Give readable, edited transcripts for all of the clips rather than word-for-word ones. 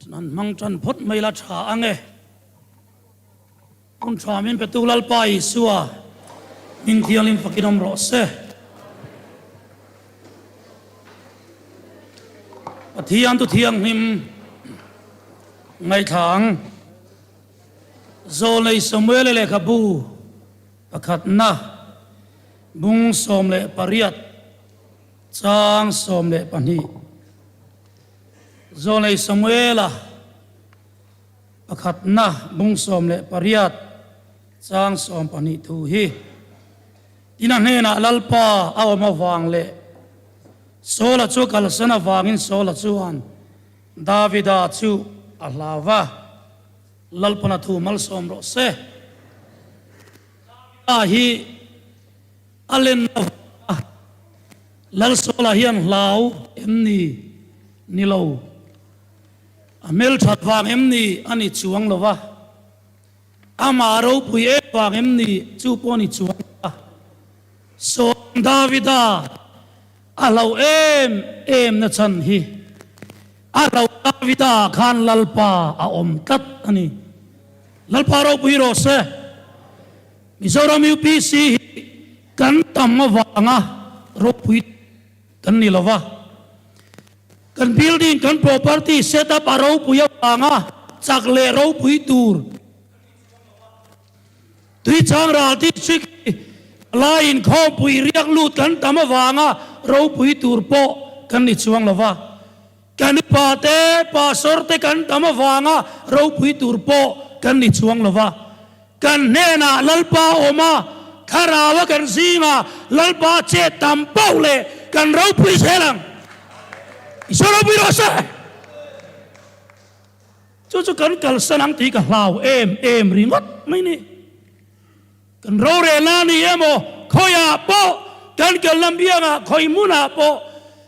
Nan hmang tan phawt mai la tha ang e. Hun tha min petu Lalpa Isua hming thianghlim fakin awm rawh se. Pathian tu thianghlim ngaithla ang. Zawlnei Samuela lehkhabu pakhatna bung 18 chang 12. Zawlnei Samuela pakhatna bung 18 chang 12 thu hi Tina hnenah Lalpa a awm avang leh Saula chu kalsan avangin Saula chuan Davida chu a hlau va, Lalpana thu malsawm rawh se. Davida hi a len avanga Lal Saula hian hlau em ni? Ni lo. A hmelthat vang em ni a ni chuang lo va, amah ropui em vang em ni chu pawh a ni chuang lo va. Saul Davida a hlauh em em na chhan hi a hlauh Davida khan Lalpa a awm tlat a ni. Lalpa ropui rawh se. Mizoram UPC hi kan tam avanga ropui kan ni lova, kan building, kan property set up a ropui avanga chak leh ropui tur Tuichang ral district hi palai inkhawmpui riak lut kan tam avanga ropui tur pawh kan ni chuang lova, kan upa te, pastor te kan tam avanga ropui tur pawh kan ni chuang lova. Kan hnenah Lalpa awm a, Thlarau a kan zingah Lalpa chet tam pauh leh kan ropui zel ang. Isua ropui rawh se! Chu chu kan kalsan ang tih ka hlau em em ringawt mai ni. Kan rorelna ni emaw khawiah pawh kan kalna biangah khawi hmunah pawh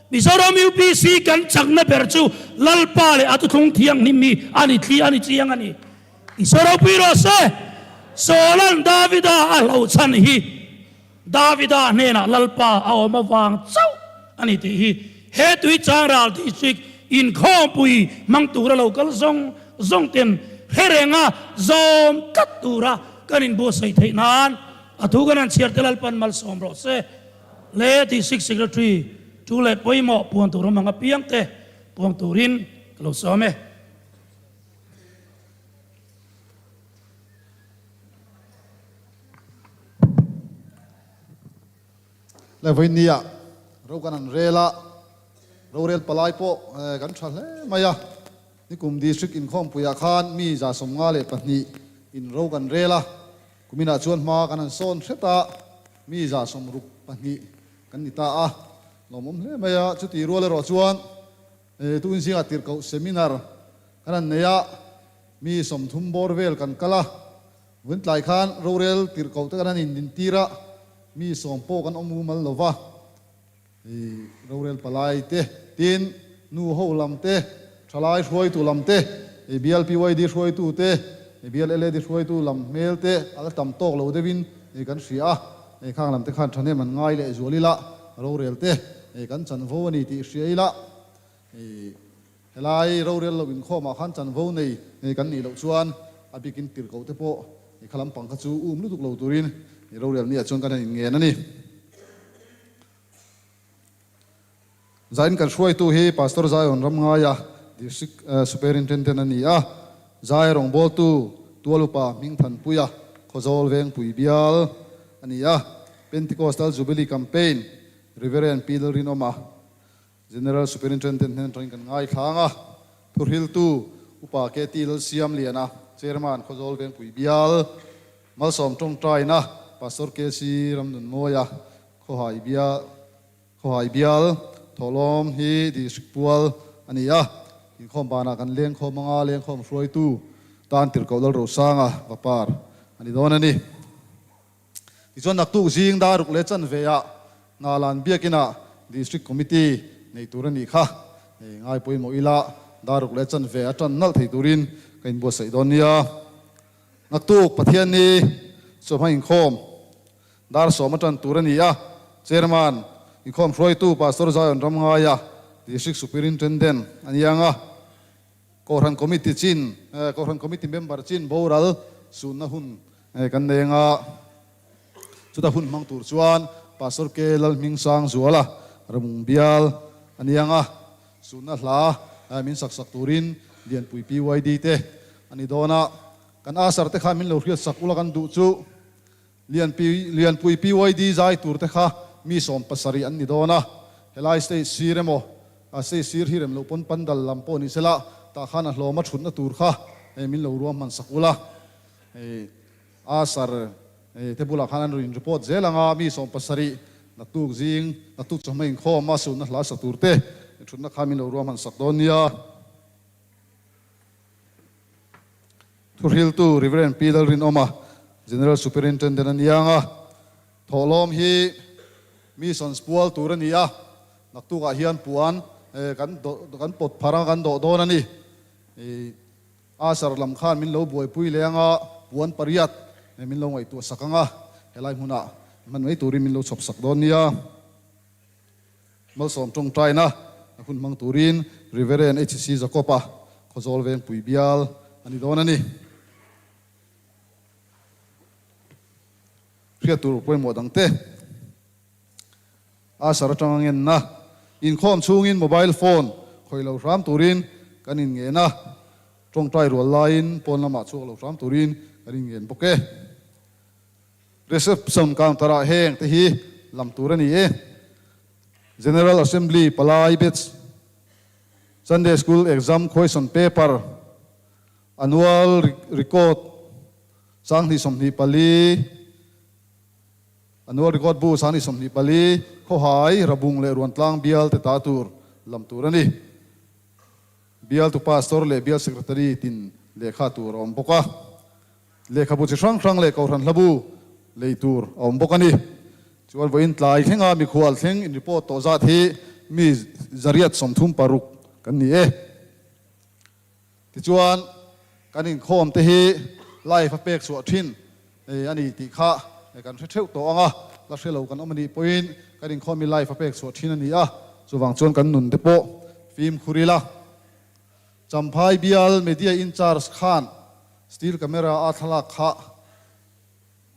Mizoram UPC kan chakna ber chu Lalpa leh a thuthlung thianghlim hi a ni thli a ni chiang a ni. Isua ropui rawh se! Saula'n Davida a hlauh chhan hi Davida hnenah Lalpa a awm avang chauh a ni tih hi he Tuichang ral district inkhawmpui hmang tura lo kal zawng zawng ten hre renga zawm tlat tura kan inbuatsaih theih nan a thu kan han chhiar te Lalpan malsawm rawh se. Le District Secretary tu leh pawimawh puan tur awm ang apiang te puang turin ka lo sawm e. Le vawinia ro kan an rel a, rorel palai pawh kan tha hle mai a. Nikum District inkhawmpuiah khan mi 52 in ro kan rel a, kuminah chuan hma kan han sawn hret a, mi 62 kan ni ta a, lawmawm hle mai a. Chuti rual erawh chuan tun zingah tirhkoh seminar kan han nei a, mi 30 bawr vel kan kal a, vuntlai khan rorel tirhkoh te kan han indintir a, mi 10 pawh kan awm mumal lo va. I rorel palai te, tin nu ho lam te, thalai hruaitu lam te, i bial PYD hruaitu te, i bial LAD hruaitu lam hmel te a la tam tawk lo deuhin i kan hria a, i khang lam te khan thahnem an ngai leh zual ila, rorel te i kan chanvo a ni tih hria ila, i helai rorel lo inkhawmah khan chanvo nei kan nih loh chuan a bikin tirhkoh te pawh i kha lampang kha chu um lutuk lo turin i rorel ni ah chuan kan han inngen a ni. Zain kan hruaitu hi Pastor Zion Ramngaia, District Superintendent a ni a. Zai rawngbawltu Tualupa Hmingthanpuia, Khawzawl Vengpui bial a ni a. Pentecostal Jubilee Campaign, Reverend Pi Lalrinawma, General Superintendent hnen atangin kan ngaithlang a. Thuhriltu Upa KT Lalsiamliana, Chairman, Khawzawl Vengpui bial, Malsawm tawngtaina, Pastor KC Ramnunmawia, Khawhai bial Khawhai bial thawhlawm hi District pual a ni a, inkhawm banah kan lengkhawm anga lengkhawm hruaitu tan tirhkoh Lalrosanga vapar a ni dawn a ni. Tichuan naktuk zing dar ruk leh chanve ah Hnalan biakinah District Committee nei tur a nih kha. Ngai pawimawh ila dar ruk leh chanve a tan nalh thei turin ka inbuatsaih dawn nia. Naktuk Pathian ni chawhma inkhawm dar 10 a tan tur a ni a, Chairman, inkhawm hruaitu Pastor Zion Ramngaia, District Superintendent a ni ang a. Kohhran Committee chin, Kohhran Committee member chin boral sunna hun kan nei anga chuta hun hmang tur chuan Pastor K Lalhmingsang Zuala Ramung Bial a ni anga sunna hla min sak sak turin Lianpui PYD te a ni dawn a, kan Asar te kha min lo hriat sak ula kan duh chu Lianpui Lianpui PYD zai tur te kha mi 70 an ni dawn a, helai stage sir emaw a stage sir hi rem loh pawn pandal lam pawh ni sela tah khan a hlawma thutna tur kha hei min lo ruahman sak ula hei Asar hei te bulah khan an rawn in report zel anga mi 70 naktuk zing naktuk chawhma inkhawm a sunna hla sak tur te thutna kha min lo ruahman sak dawn nia. Thuhriltu Rev. Pi Lalrinawma, General Superintendent a ni ang a, thawhlawm hi Missions pual tur a ni a, naktukah hian puan kan kan pawt phar anga kan dawh dawn a ni. Asar lam khan min lo buaipui leh anga puan pariat min lo ngaihtuah sak ang a, helai hmunah hman mai turin min lo chhawp sak dawn nia. Malsawm tawngtaina a hun hmang turin Rev. HC Jacob-a Khawzawl Vengpui bial a ni dawn a ni. Hriat tur pawimawh dangte Asar atanga ngenna, inkhawm chhungin mobile phone khawih lo hram turin kan inngen a, tawngtai rual laiin pawn lamah chhuak lo hram turin kan inngen bawk e. Reception counter ah heng te hi lam tur a ni e. General Assembly palai batch, Sunday School exam question paper, Annual record 2024, Annual record bu 2024, Khawhai, Rabung leh Ruantlang bial te ta tur lam tur a ni. Bialtu Pastor leh Bial Secretary tin lehkha tur a awm bawk a. Lehkhabu chi hrang hrang leh Kohhran hlabu lei tur a awm bawk a ni. Chuan vawiin tlai thlenga mikhual thleng in report tawh zat hi mi 136 kan ni e. Tichuan kan inkhawm te hi live a pek chhuah thin a ni tih kha kan hre theuh tawh ang a, la hre lo kan awm a nih pawhin kan inkhawm hi live a pek chhuah thin a ni a, chuvang chuan kan nun te pawh fimkhur ila. Champhai bial media in charge khan Steel camera a thlalak kha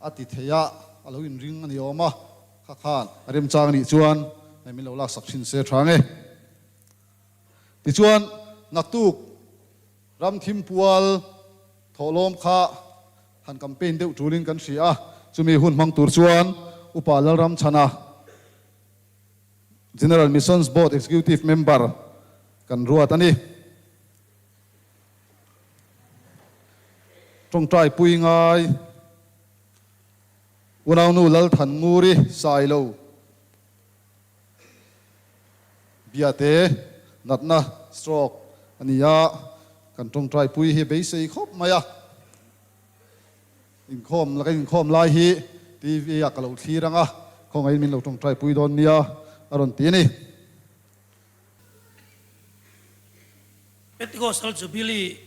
a ti thei a, a lo inring a ni awm a, kha khan a remchang anih chuan hei min lo laksak thin se tha nge. Tichuan naktuk ram thim pual thawhlawm kha han campaign deuh tulin kan hria a, chumi hun hmang tur chuan Upa Lalramchhana, General Missions Board Executive Member kan ruat a ni. Tawngtai pui ngai Unaunu Lalthan Nguri Sailo Biate natna stroke a ni a, kan tawngtai pui hi beisei khawp mai a. Inkhawm la kan inkhawm lai hi TV ah ka lo thlir ang a, khawngaihin min lo tawngtai pui dawn nia a rawn ti a ni. Pentecostal Jubilee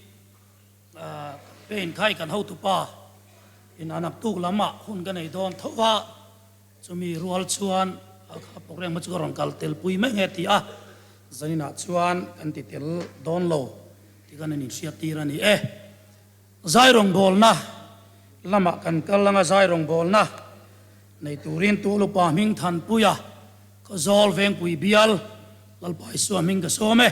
campaign kha i kan hotupa in a naktuk lamah hun ka nei dawn tho va, chumi rual chuan kha program kha chu ka rawn kal tel pui mai nge ti a, zaninah chuan kan ti tel dawn lo tih kan in inhriat tir a ni e. Zai rawngbawlna lamah kan kal anga zai rawngbawlna nei turin Tualupa hming Thanpuia Khawzawl Vengpui bial Lalpa Isua hming ka sawm e.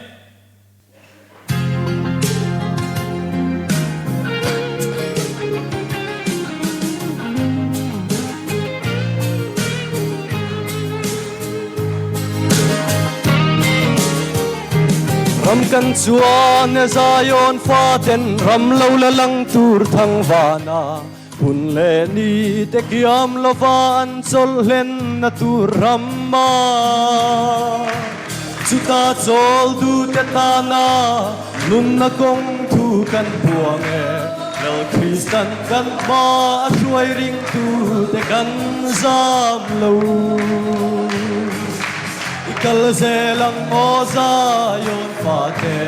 Ram kan chuan e Zion faten ram lo la lang tur thang vana hun leh ni te kiam lova an chawlh hlenna tur ramma chuta chawl dute tana nunna kawng thu kan buang e Lal Kristan kan hma a hruai ringtute kan zam lo. I kal zel ang aw Zion fate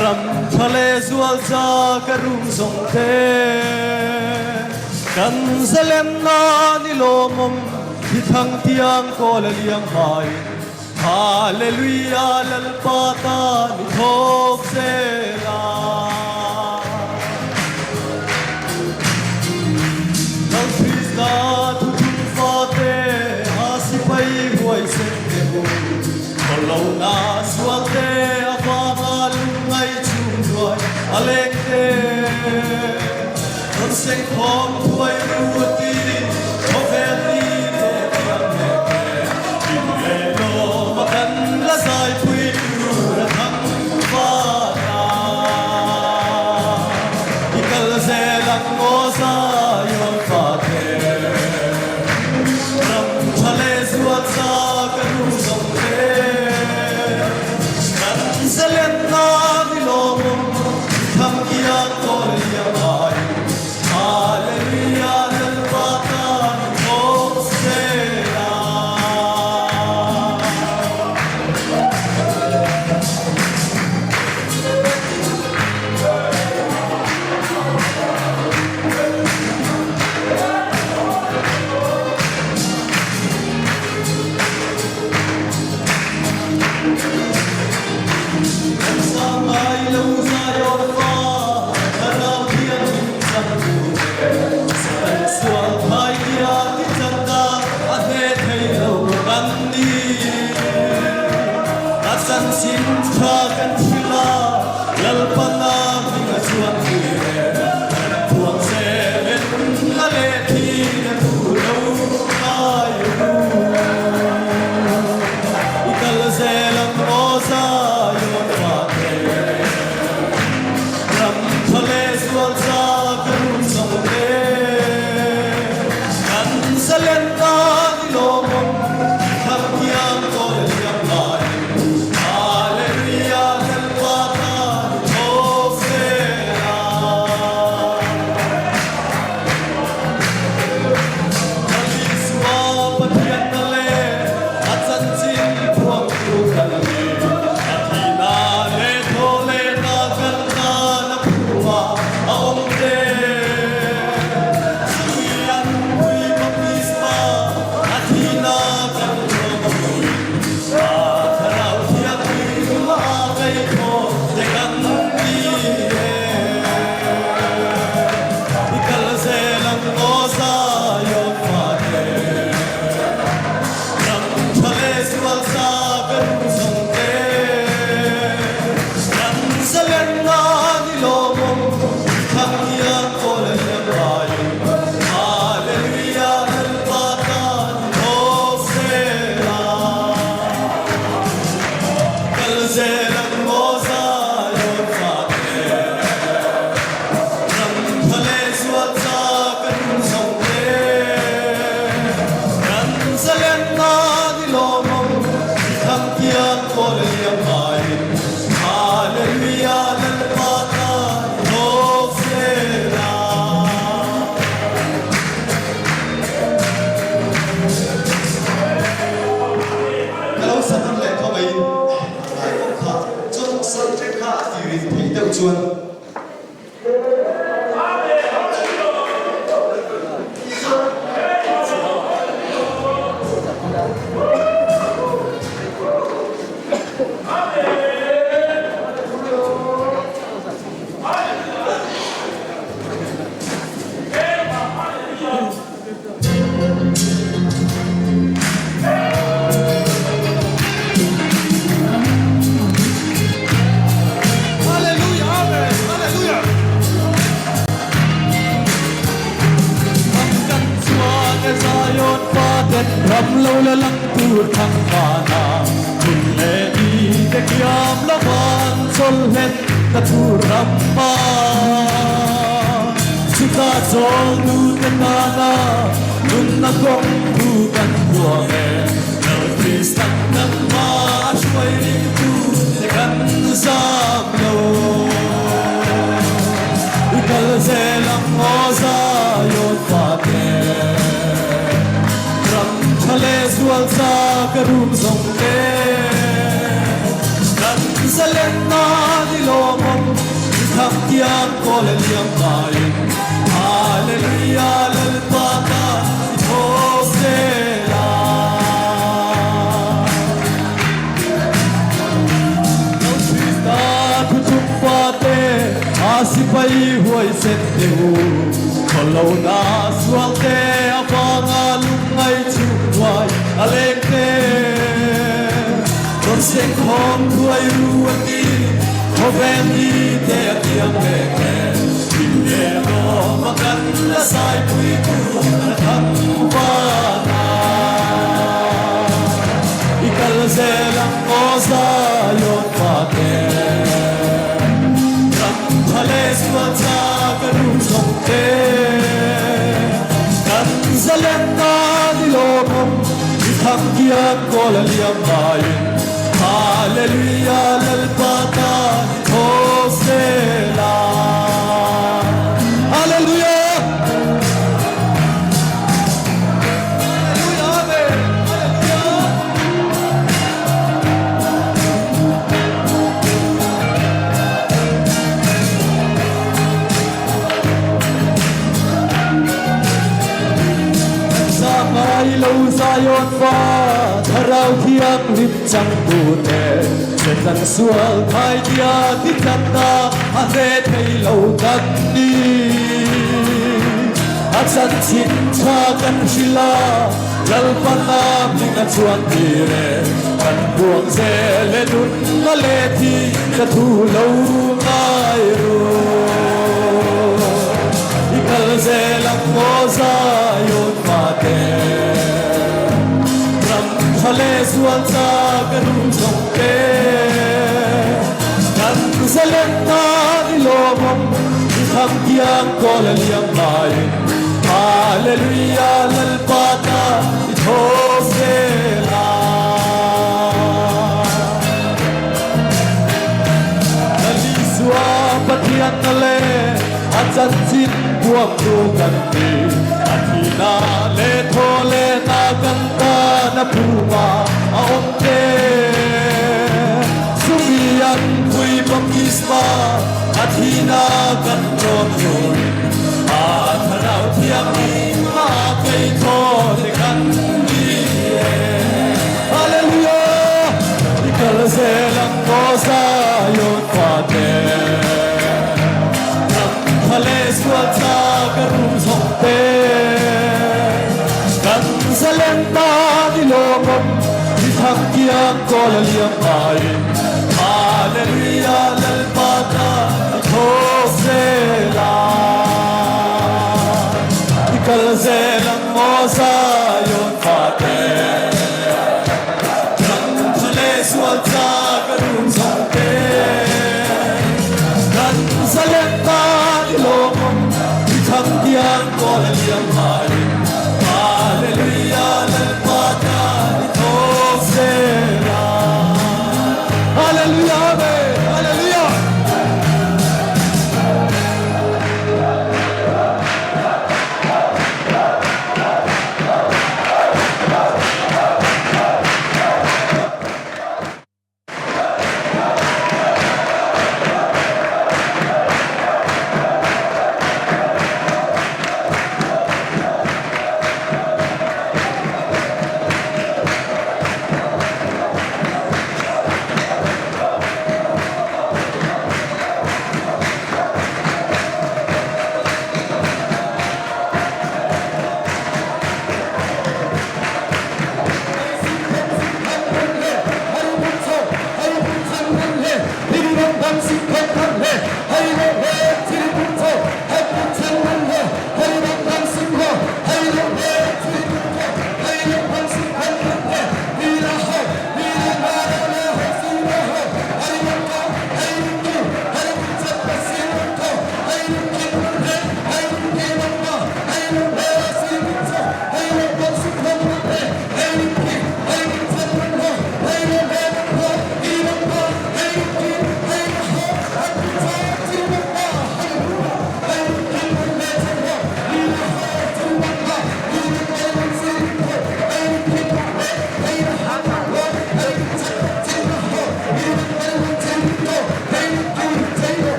Ram tha leh zual cha ka rum zawng te Kan zalem nan i lawmawm hi thang tiang kawl a liang hmaiin Hallelujah Lalpa tan i thawk a leng te. Rawn seng khawm thuai ru a ti, khawvel ni te thiam leh te. Hlim leh lawm a kan la zaipui tur a thang vana. I kal zel ang aw Zion fate. Ram tha leh zual za ka nu zawng te. Kan zalenna ni lawmawm thang kiang kawl liam ai. Hallelujah Lalpa tan thawk zel a. Kan sang ngai lo Zion fa, Thlarau Thianghlim changtu te, Satan sual thai tia ti chan a, a hne thei lo kan ni. A chanchin tha kan hrilh a, Lalpana hming a chuan pui e, kan phuang zel en a leh thin a thu lo ngai ru. I kal zel ang aw Zion fate, ram tha leh zual za ka rum zawng te. Kan zalen ta ni lawmawm, thar thiang kawl thiam laiin, Hallelujah Lalpa tan i thawk zel a. Isua Pathianna leh a chanchin phuangtu kan ni. A thihna leh thaw lehna kan tan a phuma a awm te. Chumi an pui baptisma a thihna kan tlawm a hmuin a Thlarau Thianghlim a kaihthawh te kan ni e. I kal zel ang aw Zion fate, Ram tha leh sual sa ka rum zawng te. Kan zalenna ni lawmawm, thang hian kawl a liam laiin, Hallelujah Lalpa tan i thawk zel a. Kal zel ang aw Zion fate. Ram tha leh zual cha ka nun zawng te. Kan zalenna ni lawmawm i thang tiang kawl liam laiin Hallelujah Lalpa tan i thawk zel a. Ka lo sa nawn leh tho mai a ngai bawk kha. Chuan subject kha a tirin theih deuh chuan. Hallelujah Amen Hallelujah Ram kan chuan e Zion faten ram lo la lang tur thang vana hun leh ni te kiam lo van chawl hlen ka thu ram ma chuta chawl nu te tana nunna kawng thu kan huam e Lal Kristan kan hma a hruai ringtu te kan zam lo. I kal zel ang aw Zion fate Ram tha leh zual cha ka rum zawng te Kan zalenna ni lawmawm i thang tiang kawl a liam laiin Hallelujah Lalpa tan i thawk zel a. Lo Krista thuchung fate a sipai huaisen te u, Khawlona sual te avanga lungngai chhung hnuai a leng te. Rawn seng khawm thuai ru a ti. Khawvel ni te a kiam reng e, Hlim leh lawm a kan la saipui tur a thang vana. I kal zel ang aw Zion fate, Ram tha leh sual chak a rum zawng te. Kan zalen nan i lawmawm, i thang hian kawl a liam ngaiin. Hallelujah Lalpa tan i thaw zel a. Hallelujah. Hallelujah Amen. Hallelujah. Kan za ngai lo Zion fa Thlarau Thianghlim changtute Setan sual thai tia ti tlatna a hne thei lo kan ni. A chanchin tha kan hrilh a, Lalpana hming a chuan tir e. Kan buang zel e nunna leh thi ka thu lo ngai ru. I kal zel ang maw Zion fate. Ram tha leh zual cha ka rum zawng te. Kan zalen nan i lawmawm i thang kiang kawl a liam laiin Hallelujah Lalpa ta i thaw zel a. Lalisua Pathian na leh a chanchin buaktu kan ti. A thihna leh thaw lehna kan tan a phuma a awm te. Chumi an pui baptisma a thihna kan ṭawm turin a Thlarau Thianghlim a kei thaw te kan ni e. Hallelujah! I kal zel ang aw Zion fate. Ram tha leh sual cha ka rum zawng te. Kan zalen tan i lawmawm i thang kiang kawl a liam ngaiin. Hallelujah Lalpa ta i thaw zel a. I kal zel ang aw Zion fate. Ram tha leh sual cha ka rum zawng te. Kan zalen tan i lawmawm i thang kiang kawl a liam ngaiin. Hallelujah Lalpa tan i thaw zel a. Hallelujah Amen Hallelujah.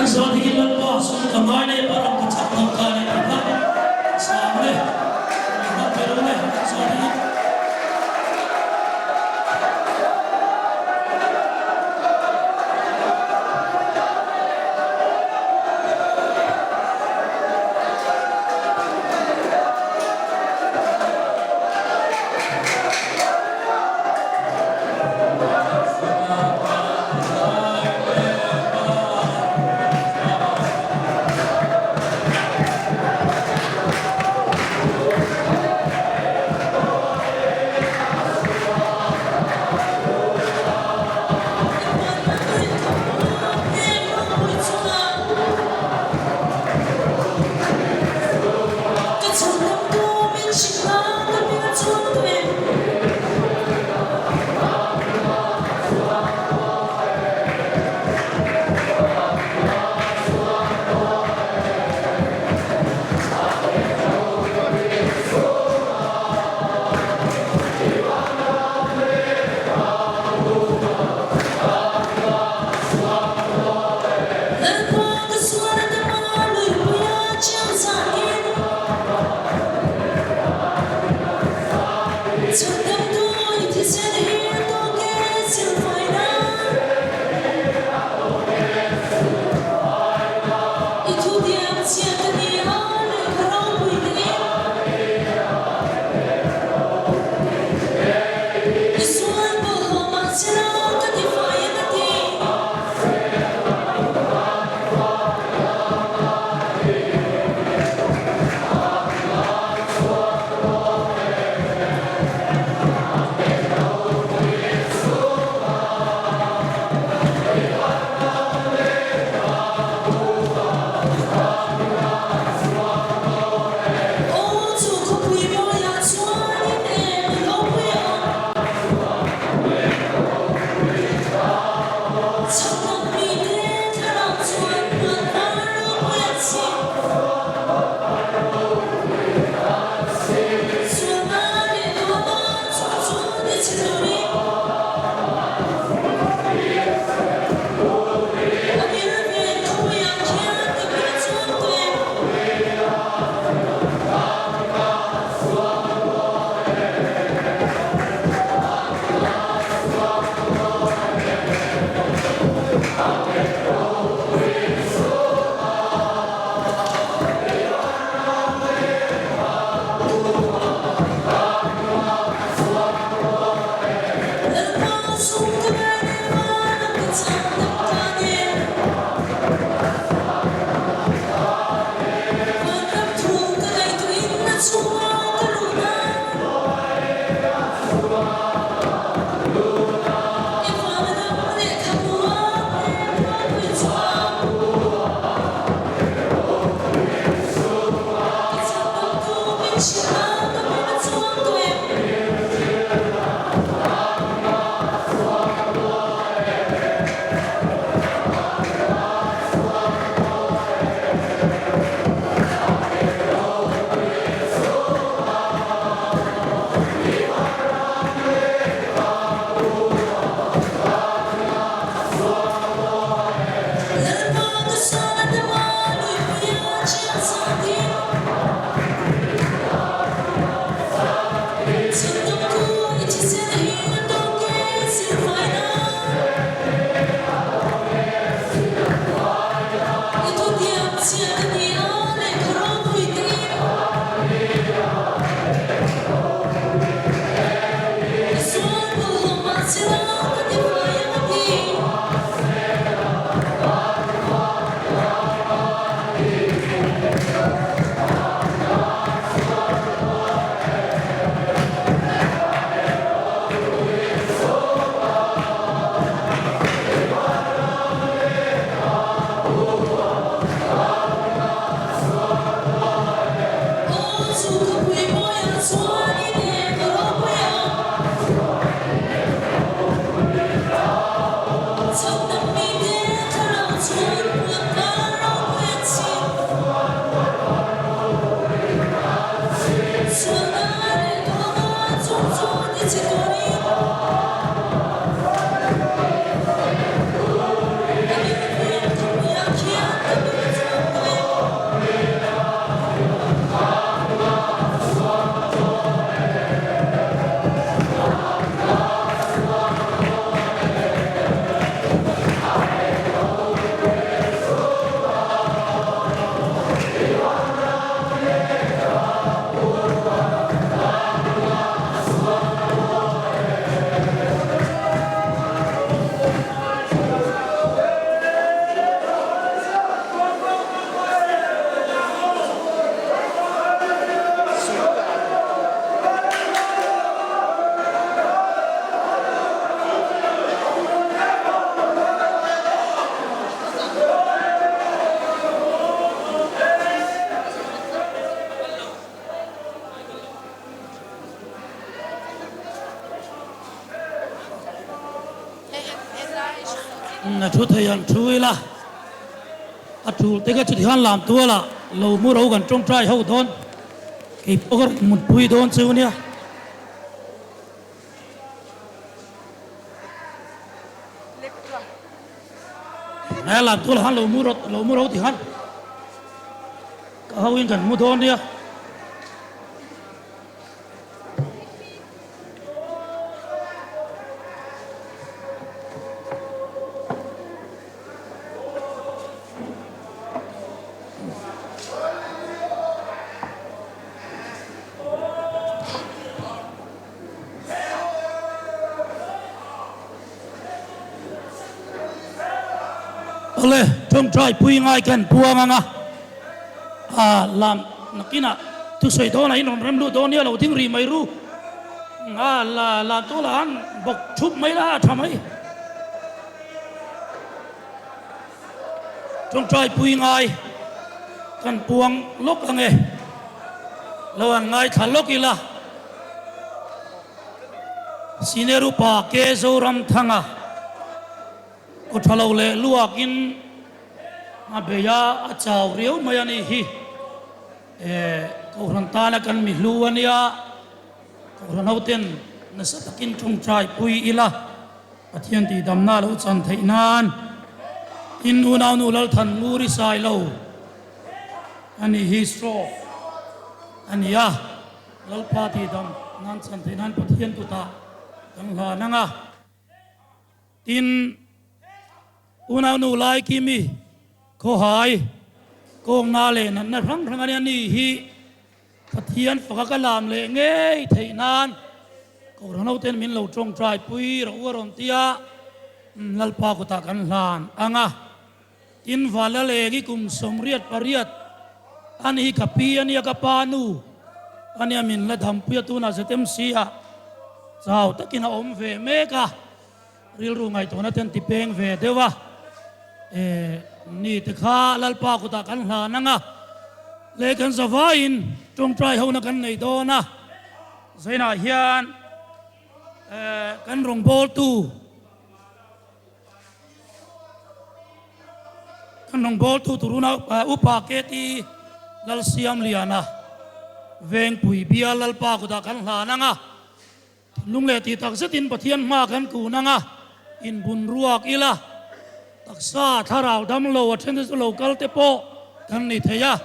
Sawthikin Lalpa sum ka ngai leh pa ram ka chak lo ka leh ti kha sang le lehkha pe lo le sawthikin. Dawhkana thu thei an thu ila, a tul te kha chuti khan lam tuala lo mu ro kan tawngtai ho dawn, kei pawh ka rawn mutpui dawn chu nia. Ngai lam tuala khan lo mu ro lo mu ro ti khan ka ho in kan mu dawn nia. Awle, tawngtai pui ngai kan puang ang a, a lam nakinah thusawi dawnah in rawn rem lut dawn nia lo ding rih mai ru. A la lam tawh lah an bawk thup mai la a tha mai. Tawngtai pui ngai kan puang lawk ang e, lo an ngaithla lawk ila. Senior upa Ke Zoramthanga aw tha lo leh luakin a bei a, a chau riau mai a nih hi. Kohhran tana kan mi hlu a nia, Kohhran hoten nasa takin tawngtai pui ila, Pathian tihdamna lo chan theih nan in unaunu Lalthan ngur i sai lo a nih hi stroke a ni a. Lalpa tihdam nan chan theih nan Pathian kutah kan hlan ang a. Tin, unaunu lai Kimi khawhai kawngna leh natna hrang hrang a nia ni hi Pathian faka ka lam leh ngei theih nan Kohhran hoten min lo tawngtai pui rawh u a rawn ti a, Lalpa kutah kan hlan ang a. Tin, Valaleng i kum 88 a ni hi ka pi a nia ka pa nu a nia min la dampui a tunah ZMC ah chau takin a awm ve mek a, rilru ngaihtuahna te an ti peng ve deuh a, e ni te kha Lalpa kutah kan hlan ang a, leh kan zavaiin tawngtai hona kan nei dawn a, zainah hian e kan rawngbawltu. Kan rawngbawltu turuna Upa KT Lalsiamliana Vengpui bial Lalpa kutah kan hlan ang a, thinlung leh tih tak zetin Pathian hma kan kun ang a, inbun ruak ila, taksa thlarau damlo a then te chu lo kal te pawh kan ni thei a,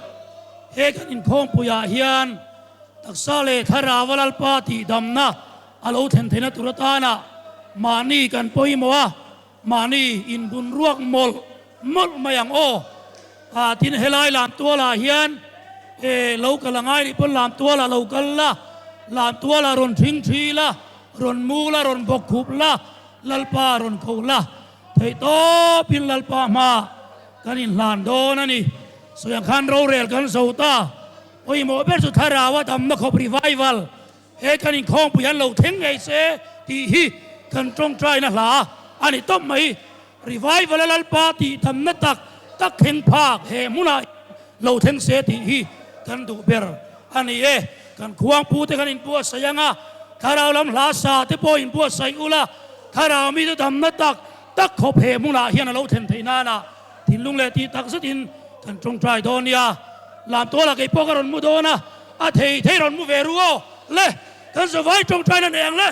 he kan inkhawmpuiah hian taksa leh thlarau a Lalpa tihdamna A lo thlen theihna tur atana mahni kan pawimawh a, mahni inbun ruak mawlh mawlh mai ang aw. Ah tin helai lam tualah hian e lo kal a ngai nih pawn lam tualah lo kal la, lam tualah rawn thing thi la, rawn mu la, rawn bawk khup la, Lalpa rawn ko la, theihtawpin Lalpa hma kan inhlan dawn a ni. Sawi ang khan rorel kan zo ta, pawimawh ber chu thlarau a damna khawp revival He kan inkhawmpui an lo thleng ngei se tih hi kan tawngtaina hla a ni tawp mai. Revival a Lalpa tih thamna tak tak thleng phak he hmunah hian lo thleng se tih hi kan duh ber a ni e. Kan khuangpu te kan inbuatsaih ang a, thlarau lam hla sa te pawh inbuatsaih ula, thlarau mite damna tak tak khawp he hmunah hian a lo thlen theih nana thinlung leh tih tak zetin kan tawngtai dawn nia. Lamtualah kei pawh ka rawn mu dawn a. A thei thei rawn mu ve ru aw le, kan zavai tawngtaina nei ang le.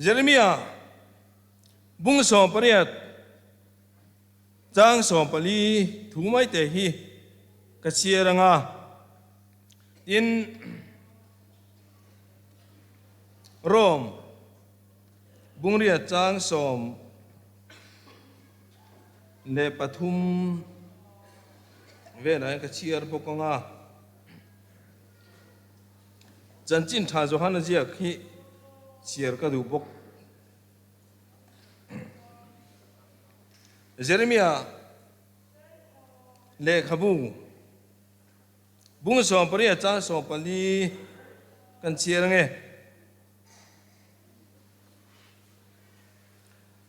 Jeremia bung 18 chang 14 thu mai te hi ka chhiar anga tin Rome bungriat chang 13 velah hian ka chhiar bawk anga Chanchin tha Johana ziak hi chhiar ka duh bawk. Jeremia lehkhabu bung 18 chang 14 kan chhiar ange.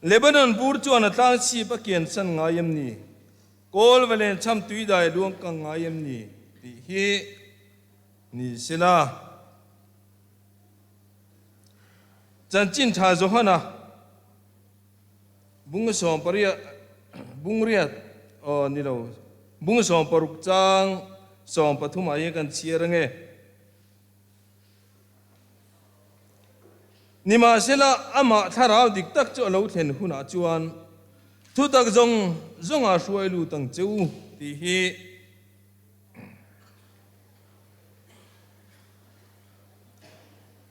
Lebanon bur chuan a tlang chhip a kian san ngai em ni? Kawl va len cham tui dai luang kang ngai em ni? Tih hi ni sela. Chanchin tha Johana bung 18 bung riat aw ni lo bung 16 chang 13 ah hian kan chhiar ange. Nimahsela, amah thlarau dik tak chu a lo thlen hunah chuan thutak zawng zawnga hruai lut ang che u tih hi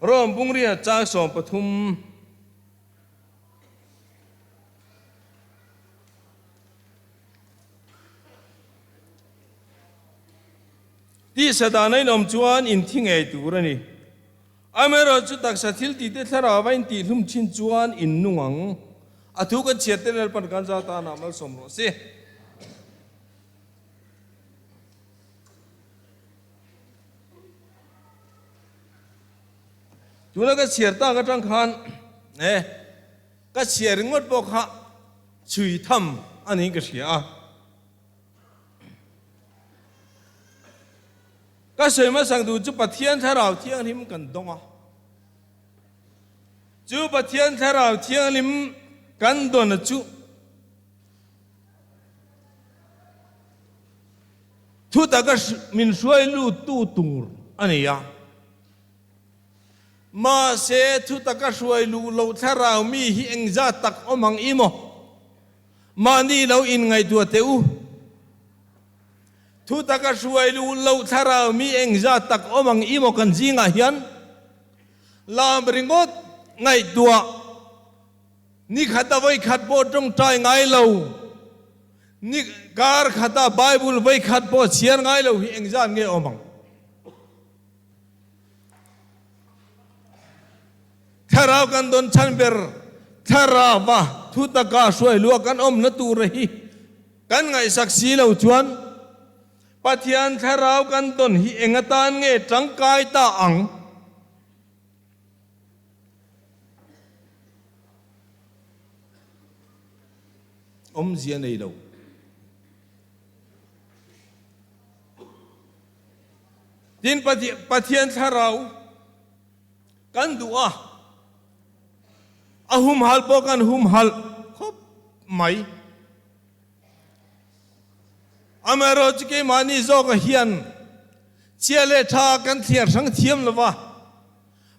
Rome bungria chang 13. Tisa dana in awm chuan in thi ngei tur a ni. Amaherawh chu taksa thil tihte thlarau a intihlum thin chuan in nung ang. A thu kan chhiat te Lalpan kan za tanah malsawm rawh se. Tuna ka chhiar tak atang khan e ka chhiar ringawt pawh kha chhui tham a niin ka hria a. Ka sawi hmasang duh chu Pathian Thlarau Thianghlim kan dawng a. Chu Pathian Thlarau Thianghlim kan dawn chu thu taka min hruai luttu tur a ni a. Mahse, thu taka hruai luh loh thlarau mi hi engzat tak awm ang i maw? Mahni lo inngaihtuah teh u. Thu taka hruai luh loh thlarau mi engzat tak awm ang i maw kan zingah hian lam ringawt ngaihtuah ni khata vawi khat pawh tawngtai ngai lo, ni kar khata Bible vawi khat pawh chhiar ngai lo hi engzat nge awm ang? Thlarau kan dawn chhan ber thlarauva thu taka hruai luah kan awmna tura hi kan ngaihsak si lo chuan Pathian thlarau kan dawn hi eng atan nge tangkai ta ang? Awmzia nei lo. Tin Pathian thlarau Kan duh a, a humhalh pawh kan humhalh khawp mai. Amaherawhchu chu keimahni zawkah hian chhia leh tha kan thliar hrang thiam lo va,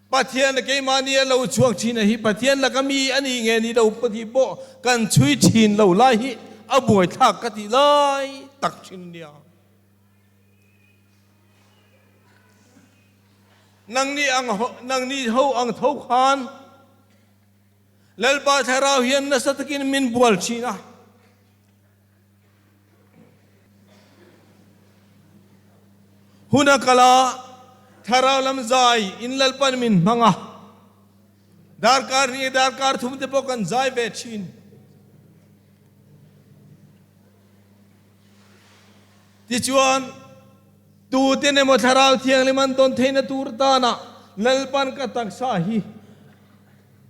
Pathian keimahni a lo chhuak thin a hi Pathian laka mi a nih nge ni lo tih pawh kan chhui thin lo lai hi a buaithlak ka tih lai tak thin nia. Nangni ang nangni ho ang tho khan Lalpa Thlarau hian nasa takin min bual thin a. Hun a kal a, Thlarau lam zai in Lalpan min hmang a. Darkar hnih darkar thum te pawh kan zai ve thin. Tichuan, tuten emaw Thlarau Thianghlim an tawn theihna tur tana Lalpan ka taksa hi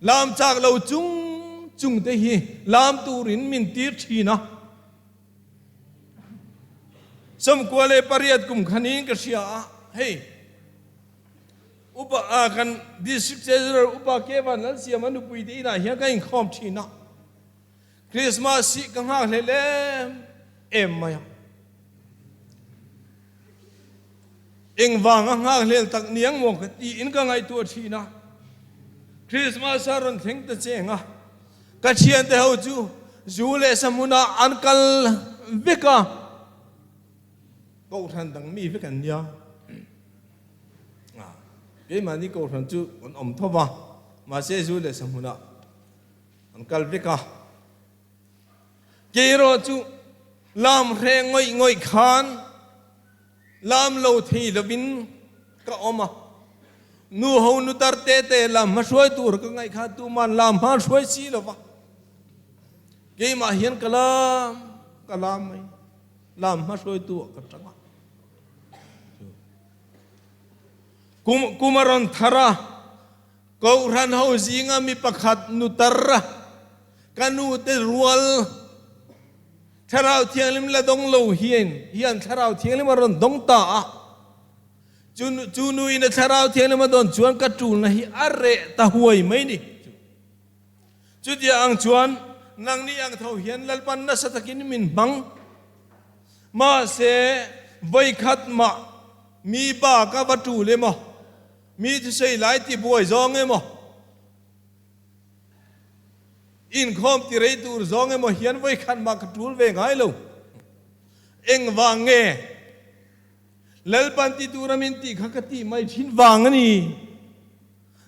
lam chak lo chung chung te hi lam turin min tir thin a. 98 kum khanin ka hria a, hei Upa a kan District Treasurer Upa Kevan Lalsiama nupui te inah hian ka inkhawm thin a. Christmas hi ka nghak hlel em em mai a. Engvang a nghak hlel tak niang maw ka tiin ka ngaihtuah thin a. Christmas a rawn thleng ta cheng a, ka thiante ho chu zu leh sa hmunah an kal vek a, Kohhran dang mi vek an nia. Keimahni Kohhran chu an awm tho va, mahse zu leh sa hmunah an kal vek a. Kei erawh chu lam hre ngawih ngawih khan lam lo thei lovin ka awm a. Nu ho nu tar te te lam hma hruai tur ka ngaih kha tuman lam hma hruai si lo va. Keimah hian ka lam ka lam mai. Lam hma hruaitu ah ka tang a. Kum kum a rawn thar a. Kohhran ho zinga mi pakhat nu tar a, ka nu te rual Thlarau Thianghlim la dawng lo hian hian Thlarau Thianghlim a rawn dawng ta a. Chu chu nu in a Thlarau Thianghlim a dawn chuan ka tulna hi a reh ta huai mai ni. Chutia ang chuan nangni ang tho hian Lalpan nasa takin min hmang. Mahse vawikhat mah mi bak a va tul emaw? Mi thusei lai ti buai zawng emaw, inkhawm ti rei tur zawng emaw hian vawikhat mah ka tul ve ngai lo. Engvang nge Lalpan ti tura min tih kha ka tih mai thin vang a ni.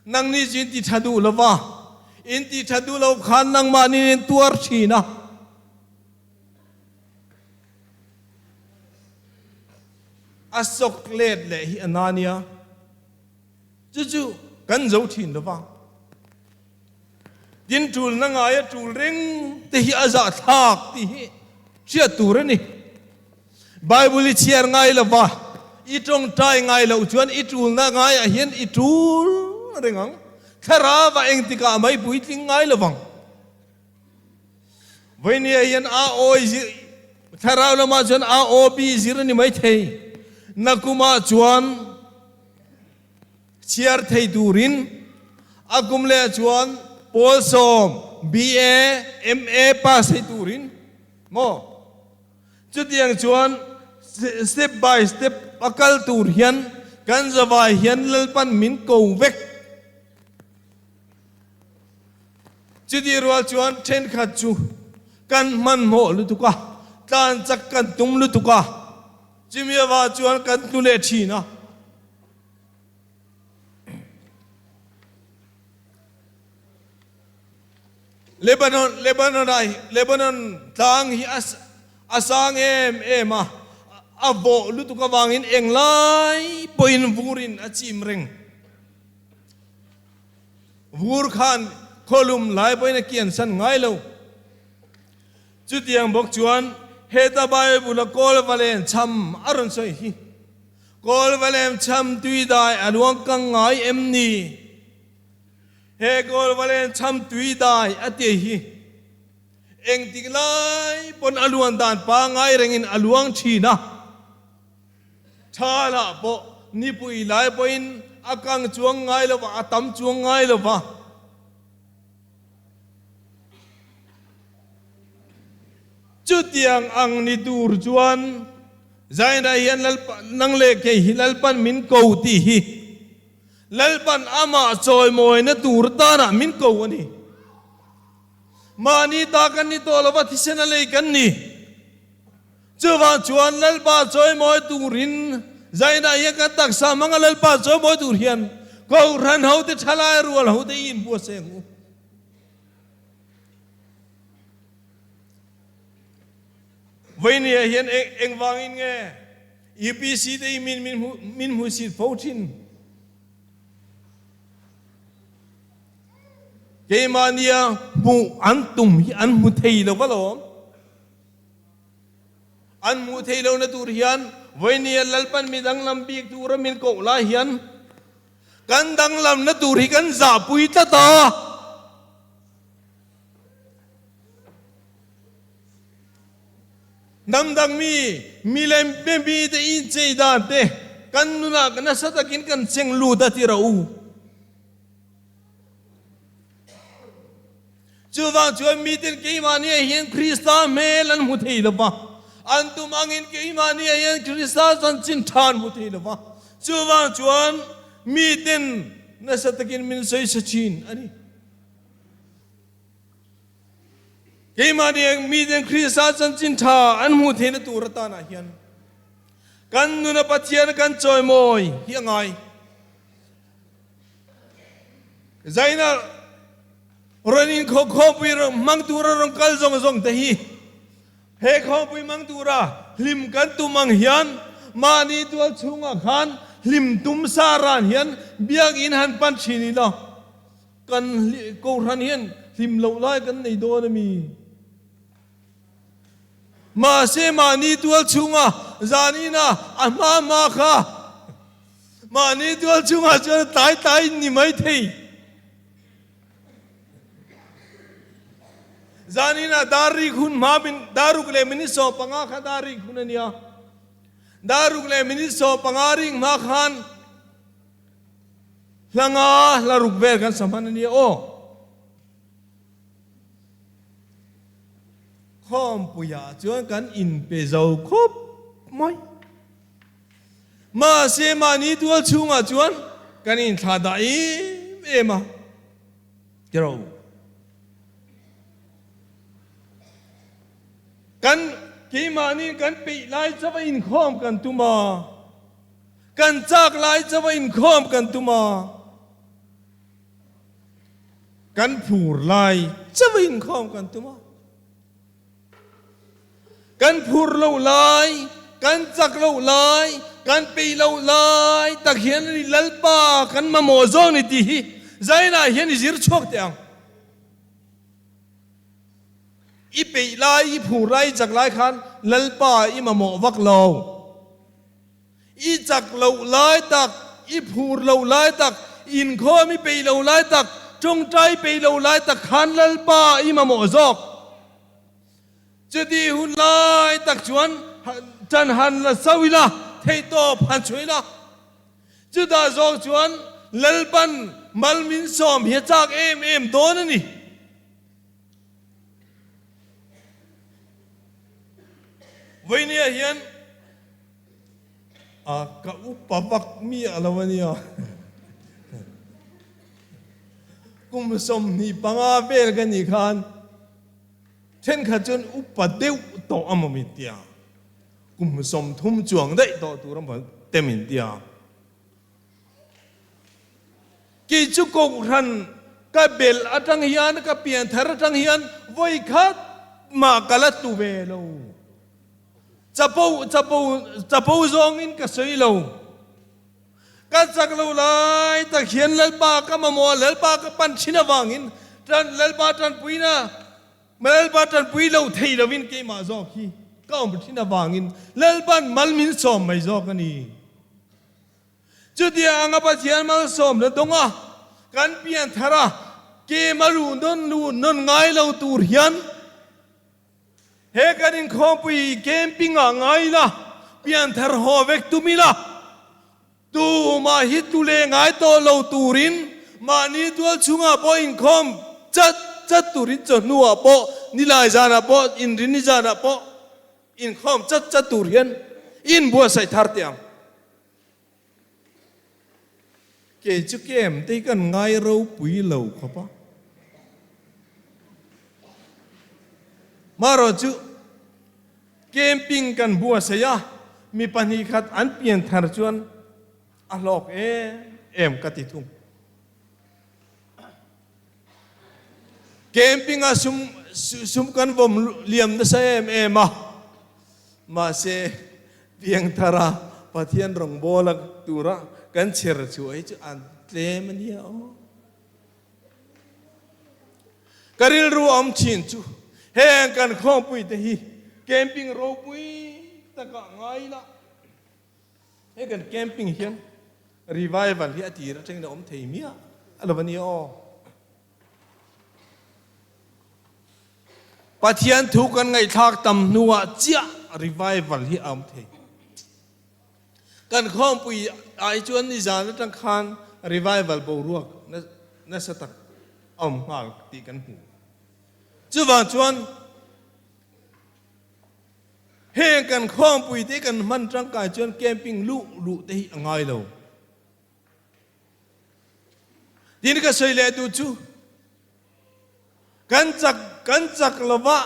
Nangni chu in ti tha duh lo va, in ti tha duh lo khan nangmahni in tuar thin a. A sawk let leh hi a na nia, chu chu kan zo thin lo va. Tin tulna ngaia tul reng te hi a zahthlak tih hi hriat tur a ni. Bible i chhiar ngai lo va, i tawngtai ngai loh chuan i tulna ngaiah hian i tul reng ang. Thlarau ah engtikah mai puitling ngai lo vang. Vainia hian a awi zir, thlarau lamah chuan a aw bi zir a ni maithei. Nakumah chuan chhiar thei turin a kum leh chuan pawl sawm BA, MA pass thei turin maw? Chutiang chuan step by step a kal tur hian kan zavai hian Lalpan min ko vek. Chutih rual chuan thenkhat chu kan hmanhmawh lutuk a, tlan chak kan tum lutuk a, chumi avang chuan kan tlu leh thin a. Lebanon, Lebanon ah, Lebanon tlang hi a a sang em em a, a vawh lutuk avangin englai pawhin vurin a chim reng. Vur khan khawlum lai pawhin a kiansan ngai lo. Chutiang bawk chuan heta Bible-a kawl valen chham a rawn sawi hi, Kawl valen chham tui dai a luang kang ngai em ni? He kawl valen chham tui dai a ti hi engtik lai pawn a luan dan pangai rengin a luang thin a. Thalah pawh nipui lai pawhin a kang chuang ngai lo va, a tam chuang ngai lo va. Chutiang ang ni tur chuan Zaina hian Lalpa, nang leh kei hi Lalpan min ko tih hi Lalpan amah chawimawina tur tanah min ko a ni. Mahni ta kan ni tawh lo va, thisen a lei kan ni. Chuvang chuan Lalpa chawimawi turin zainah hian kan taksa hmanga Lalpa chawimawi tur hian Kohhran hote thalai rual hote i inbuatsaih ang u. Vawinia hian engvangin nge UPC te hi min min hmuhsit fo thin? Keimahnia hmuh an tum hi an hmu thei lo va lawm. An hmuh theih lohna tur hian vawinia Lalpan mi danglam bik tura min koh lai hian kan danglamna tur hi kan zahpui tlat a. Hnam dang mi, milem be mite inchei dan te kan nunah nasa takin kan cheng lut a ti rawh u. Chuvang chuan miten keimahniah hian Krista hmel an hmu thei lo va, an tum angin keimahniah hian Krista chanchin tha an hmu thei lo va. Chuvang chuan miten. nasa takin min sawisa thin a ni. Keimahni ang miten Krista chanchin tha an hmuh theihna tur atanah hian kan nuna Pathian kan chawimawi hi a ngai. Zaina rawn inkhawkhawmpui hmang tura rawn kal zawng zawng te hi he khawmpui hmang tura hlim kan tum ang hian mahni tual chhungah khan hlim tum sa ran hian biakinn han pan thin ila kan kohhran hian hlim loh lai kan nei dawn a mi? Mahse mahni tual chhunga zanina a hma hma kha mahni tual chhungah chuan tlai tlai in ni mai thei. Zanina dar rik hun hma min dar ruk leh minute 15 kha dar rik hun a nia. Dar ruk leh minute 15 rik hma khan hla nga hla ruk vel kan sa hman a nia aw. Khawmpuiah chuan kan inpe zo khawp mai. Mahse mahni tual chhungah chuan kan inthlah dah em em a, tiraw? Kan keimahni kan peih lai chauh a inkhawm kan tum a, kan chak lai chauh a inkhawm kan tum a. Kan phur lai chauh inkhawm kan tum a, kan phur loh lai, kan chak loh lai, kan peih loh lai tak hian a ni Lalpa kan mamawh zawk ni tih hi zainah hian i zir chhuak teh ang. I peih lai, i phur lai, i chak lai khan Lalpa i mamawh vak lo. I chak loh lai tak, i phur loh lai tak, inkhawm i peih lo lai tak, tawngtai peih lo lai tak khan Lalpa i mamawh zawk. Chuti hun lai tak chuan ṭan han la so ila, theihtawp han chhuah ila. Chutah zawk chuan Lalpan mal min sawm hi a chak em em dawn a ni. Vawinia hian a ka upa vak miah lo a nia. Kum 25 vel ka nih khan thenkhat chuan upa deuh tawh a maw min tia. Kum 30 chuang daih tawh tur a maw te min tia. Kei chu Kohhran ka belh atang hian, ka pianthar atang hian vawi khat mah ka la tlu ve lo. Chapo, chapo, chapo zawngin ka sawi lo. Ka chak lo lai tak hian Lalpa ka mamawh a, Lalpa ka pan thin avangin tan Lalpa tanpuina, Lalpa tanpui lo thei lovin keimah zawk hi ka awm thin avangin Lalpa'n mal min sawm mai zawk a ni. Chutia anga Pathian malsawmna dawnga kan pian thar a, kem a ruh nawn luh nawn ngai lo tur hian he kan inkhawmpui camping ah ngai ila, pian thar haw vek tum ila, tumah hi tlu leh ngai tawh lo turin mahni tual chhungah pawh inkhawm chat chat turin chawhnuah pawh nilai zanah pawh inrinni zanah pawh inkhawm chat chat tur hian inbuatsaih thar teh ang. Kei chu kem te hi kan ngai ropui lo khawp a. Marawh chu camping kan buatsaih a, mi pahnih khat an pian thar chuan a hlawk em em ka ti thung. Camping a sum sum kan vawm liam nasa em em a, mahse piangthara Pathian rawngbawla tura kan chher chhuah hi chu an tlem a nia aw. Ka rilru a awm thin chu heng kan khawmpui te hi camping ropui takah ngai ila, He kan camping hian revival hi a tir atangin a awm thei miah a lo a nia aw. Pathian thu kan ngaihthlak tam hnuah chiah revival hi a awm thei. Kan khawmpui ah hi chuan nizan atang khan revival boruak nasa tak a awm nghal tih kan hmu. Chuvang chuan Heng kan khawmpui te kan hman tangkai chuan camping luh luh te hi a ngai lo. Tin ka sawi leh duh chu kan chak kan chak lova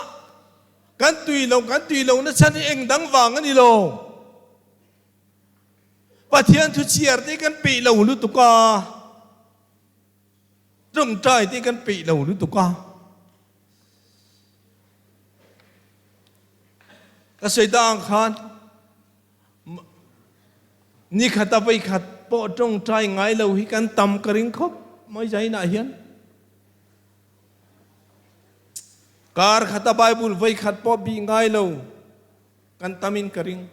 kan tui lo kan tui lo na chhan hi eng dang vang a ni lo. Pathian thu chhiar te kan peih lo lutuk a, tawngtai te kan peih lo lutuk a. Ka sawi ta ang khan Nikhat a veikhat pawh tawngtai ngai lo hi kan tam ka ring khawp mai zainah hian. Kar khata Bible veikhat pawh bih ngai lo kan tam in ka ring.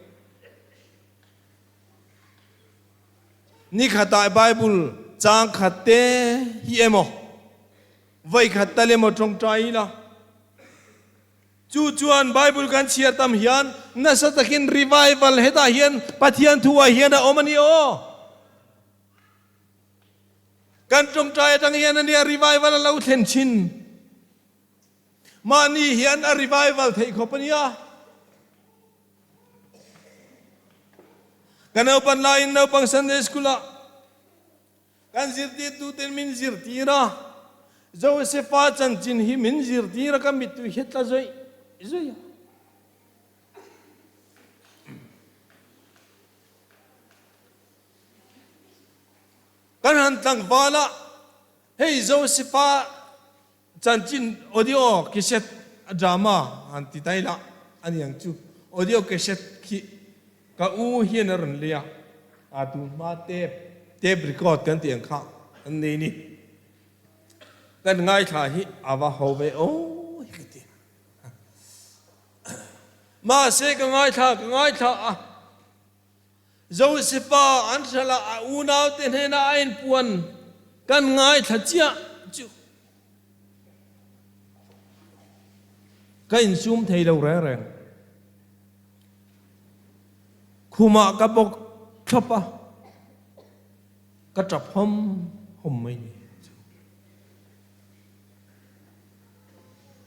Nikhat ah Bible chang khat te hi emaw veikhat tal emaw tawngtai ila. Chu chuan Bible kan chhiar tam hian nasa takin revival hetah hian Pathian thu ah hian a awm a ni aw. Kan tawngtai atang hian a nia revival a lo thlen thin. Mahni hian a revival theih khawp a nia. Ka naupan laiin naupang Sunday School ah Kan zirtirtuten min zirtir a, Josefa chanchin hi min zirtir a, ka mittui hi tla zawih zawih a. Kan han tlangval a, hei Josefa chanchin audio cassette a drama han ti ta ila a ni ang chu. Audio cassette khi ka u hian a rawn lei a, a tun hma tape, tape record kan tih ang kha an nei ni. Kan ngaithla hi a va ho ve aw hi ka ti. Mahse ka ngaithla ka ngaithla a, Josefa an hralh a, a unaute hnenah a inpuan kan ngaithla chiah chu ka insum thei lo reng reng. Khumah ka bawk thlawp a, ka tap hawm hawm mai ni chu.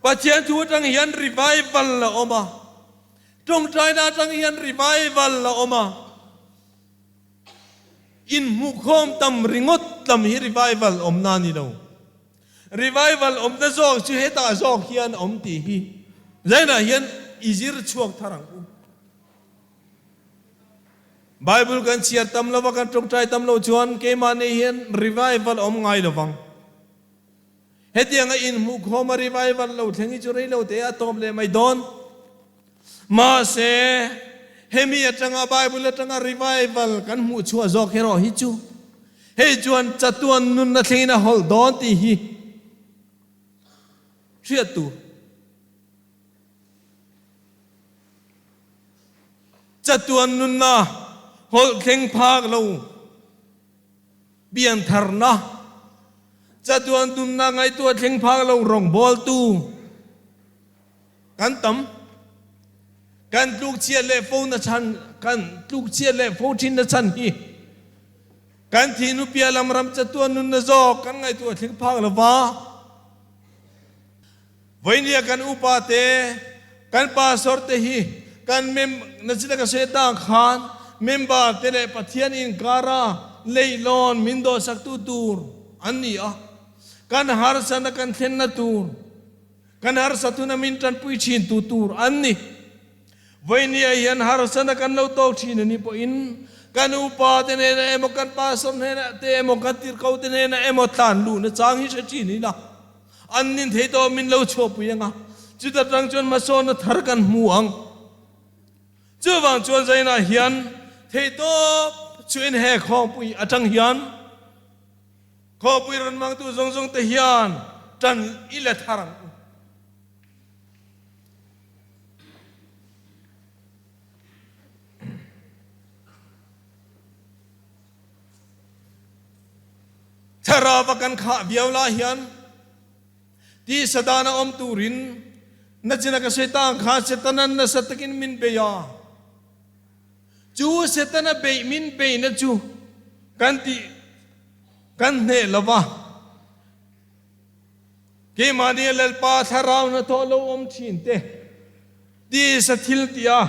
Pathian thu atang hian revival a awm a. Tawngtaina atang hian revival a awm a, inhmuhkhawm tam ringawt lam hi revival awmna a ni lo. Revival awmna zawk chu hetah zawk hian a awm tih hi zainah hian i zir chhuak thar ang u. Bible kan chhiar tam lova kan tawngtai tam loh chuan keimahni hian revival a awm ngai lovang. Hetianga inhmuhkhawm a revival lo thleng hi chu rei lo te a tawp leh mai dawn. Mahse, hemi atanga Bible atanga revival kan hmuh chhuah zawk erawh hi chu hei chuan chatuan nunna thlengin a hawlh dawn tih hi hriat tur. Chatuan nunna hawlh thleng phak lo. Piantharna, chatuan tunna ngaihtuah thleng phak lo rawngbawltu kan tam. Kan tlukchhiat leh fo na chhan, kan tlukchhiat leh fo thin na chhan hi kan thihnu piah lam ram chatuan nunna zawk kan ngaihtuah thleng phak lova. Vawinia kan upa te, kan pastor te hi kan mem na chita ka sawi atang khan member te leh Pathian inkara leihlawn min dawhsaktu tur an ni a, kan harsatna kan thlenna tur, kan harsatuna min tanpui thintu tur an ni. Vawinia hian harsatna kan lo tawk thin a ni pawhin kan upa te hnenah emaw kan pastor hnenah te emaw kan tirhko te hnenah emaw tlan luhna chang hi hre thin ila. An nin thei tawh min lo chhuahpui ang a, chuta tang chuan hmasawnna thar kan hmu ang. Chuvang chuan Zainah hian theihtawp chuin he khawngpui atang hian khawpui rawn hmangtu zawng zawng te hian tan i la thar ang u. Thlarau a kan khah viau lai hian tisa dan a awm turin nachina ka sawi ta ang kha Setanan nasa takin min bei a. Chu Setana beih min beihna chu kan tih kan hneh lo va. Keimahni a Lalpa thlarau hnathawh lo awm thin te tisa thil tih a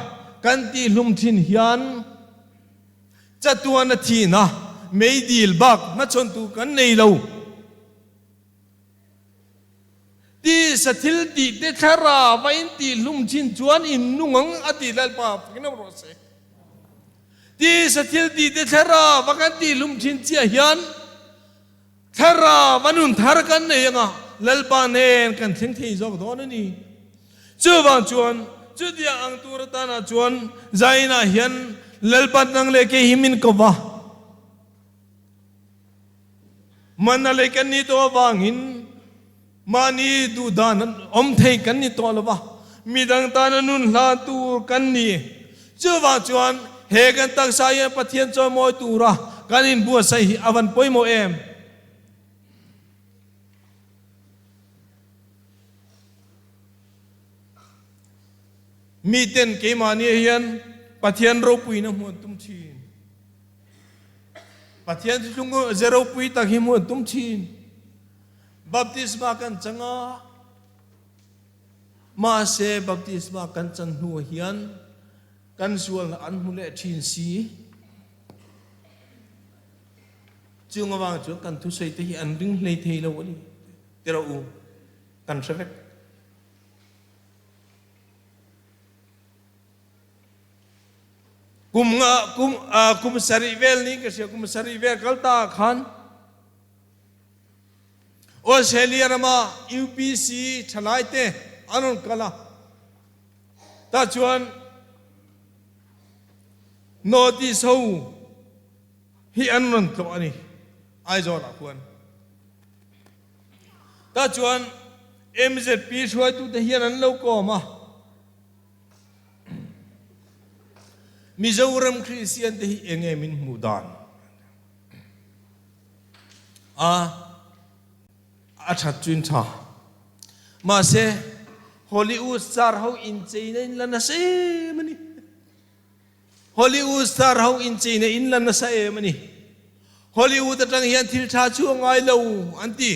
kan tihhlum thin hian Chatuan a thihna meidil bak hmachhawn tur kan nei lo. Tisa thil tih te thlarau a in tih hlum chin chuan in nung ang a ti Lalpa fakin awm rawh se. Tisa thil tih te thlarau a kan tih hlum chin chiah hian thlarau a nun thar kan nei anga Lalpa nen kan thleng thei zawk dawn a ni. Chuvang chuan chutia ang tur atana chuan Zainah hian Lalpa nang leh kei hi min ko va. Mana lei kan nih tawh avangin mahni duhdan awm thei kan ni tawh lo va, midang tana nun hlan tur kan ni. Chuvang chuan he kan taksa hian Pathian chawimawi tura kan inbuatsaih hi a van pawimawh em? Miten keimahni hian Pathian ropuina hmuh an tum thin. Pathian thuthlung ze ropui tak hi hmuh an tum thin. Baptisma kan chang a, mahse baptisma kan chan hnu hian kan sualna an hmu leh thin si. Chung avang chuan kan thusawi te hi an ring hlei thei lo a ni. Tiraw u, kan hre vek. Kum nga kum kum sarih vel ni ka hria kum sarih vel kal ta khan Australia rama UPC thalai te an rawn kal a ta chuan North East ho hi an rawn tlawh a ni Aizawl ah khuan ta chuan MZP hruaitute hian an lo kawm a. Mizoram Kristian te hi enge min hmuh dan? A a that chu in tha. Mahse Hollywood star ho incheina in la nasa em a ni. Hollywood star ho incheina in la nasa em a ni. Hollywood atang hian thil tha chu a ngai lo an ti.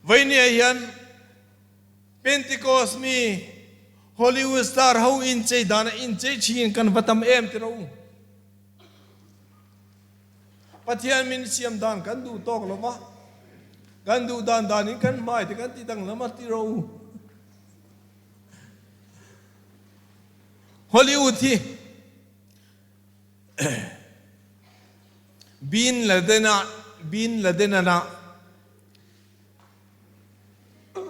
Vainia hian Pentecost mi Hollywood star ho inchei dana inchei thin kan va tam em ti ro. Pathian min siam dan kan duh tawk lova, kan duh dan danin kan hmai te kan ti danglam a ti ro. Hollywood hi Bin Laden-a Bin Laden-a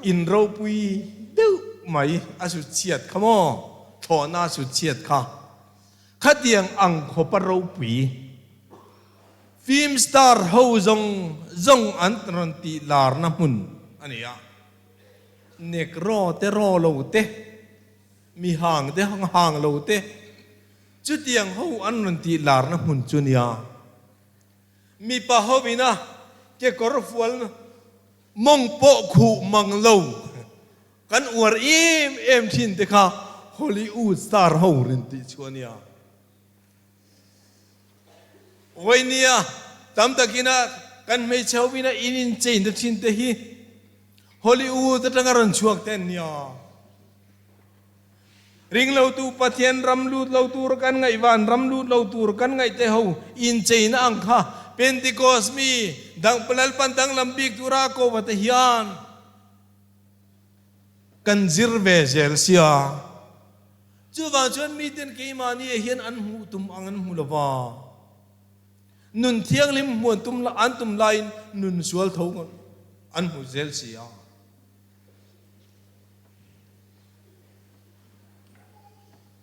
in ropui deuh mai a sut chhiat kha maw? Thlawhna a sut chhiat kha. Khatiang ang khawpa ropui film star ho zawng zawng an rawn tih larna hmun a ni a. Negro te raw lo te, mi hang te hang lo te, Chutiang ho an rawn tih larna hmun chu nia. Mipa ho ina kekawr fual mawng pawh khuh mang lo kan uar em em thin te kha Hollywood star ho rawn tih chu a nia. Vawi nia tam takina kan hmeichhe ho ina in incheina thin te hi Hollywood atanga rawn chhuak te an nia. Ringlotu Pathian ram lut lo tur kan ngaih van ram lut lo tur kan ngaih te ho incheina ang kha Pentecost mi dang Lalpan danglam bik tura ko va te hian kan zir ve zel sia. Chuvang chuan miten keimahni ah hian an hmuh tum ang an hmu lova. Nun thianghlim hmuan tum an tum laiin nun sual tho an hmu zel sia.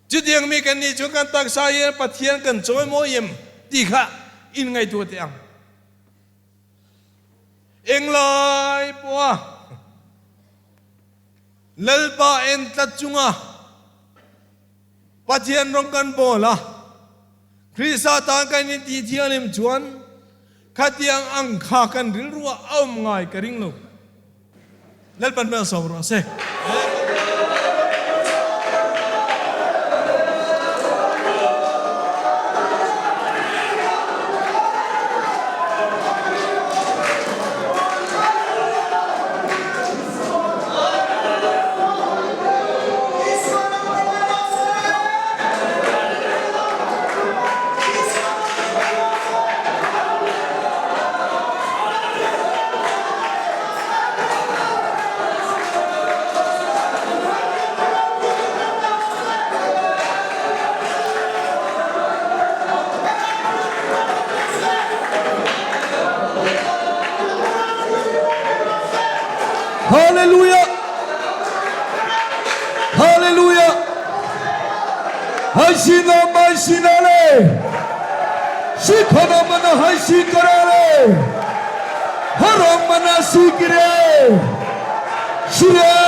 Chutiang mi kan nih chuan kan taksa hian Pathian kan chawimawi em tih kha in ngaihtuah teh ang. Englai pawha Lalpa en tlat chunga Pathian rawng kan bawl a, Krista tan kan intih thianghlim chuan khatiang ang kha kan rilruah a awm ngai ka ring lo. Lalpan hmel sawm rawh se. Hallelujah! Hallelujah! Haisina maisina le! Sikhona mana haisi karale! Harong mana sikire! Sire!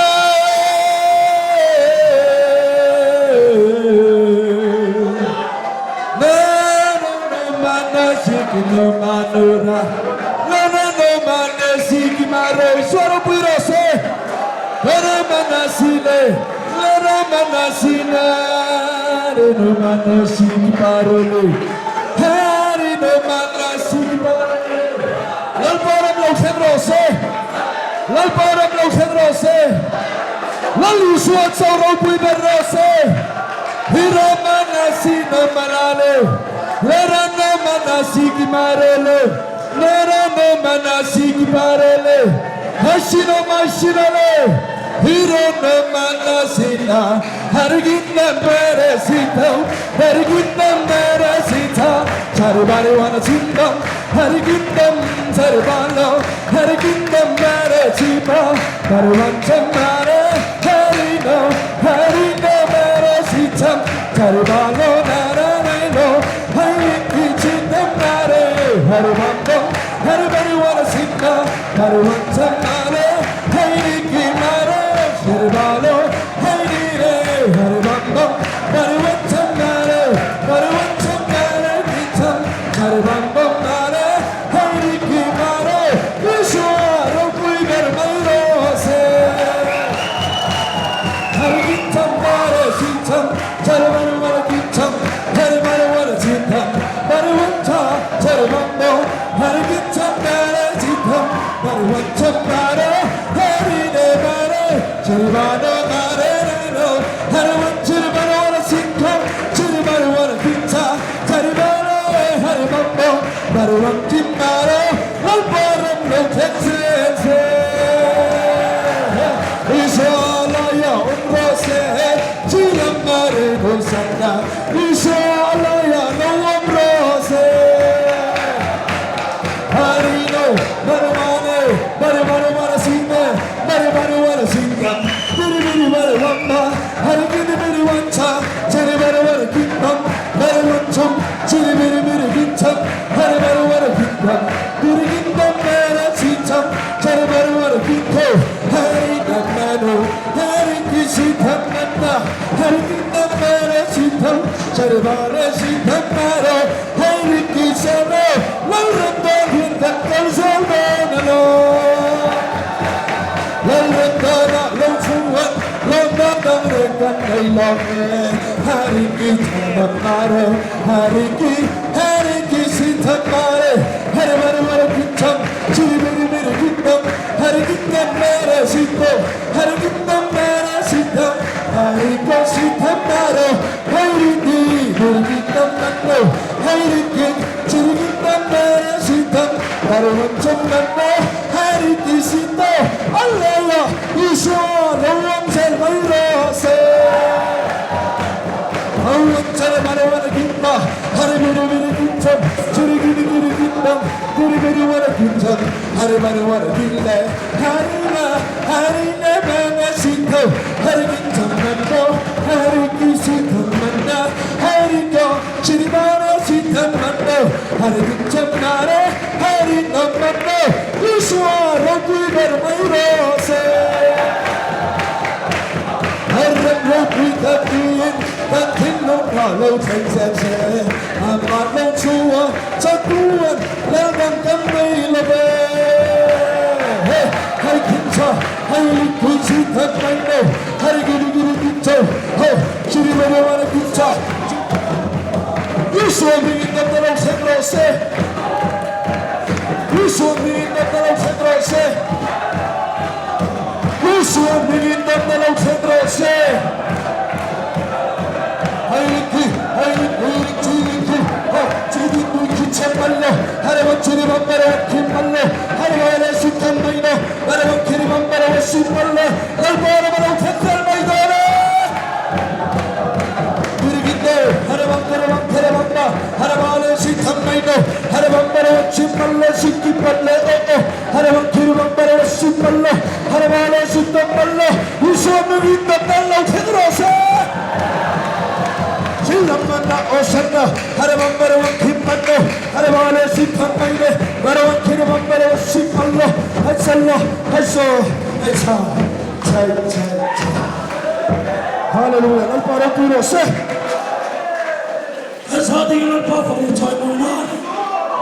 Kan sa ding Lalpa fak leh chawimawi nan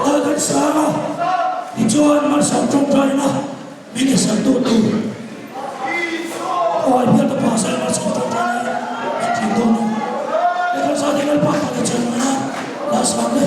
lal kan sang a, tichuan malsawm tawngtaina min isan tu tur Khuai bialta pa sawi malsawm tawngtaina hi kan tling dawn a. He kan sa ding Lalpa fak leh chawimawi nan lal sang le.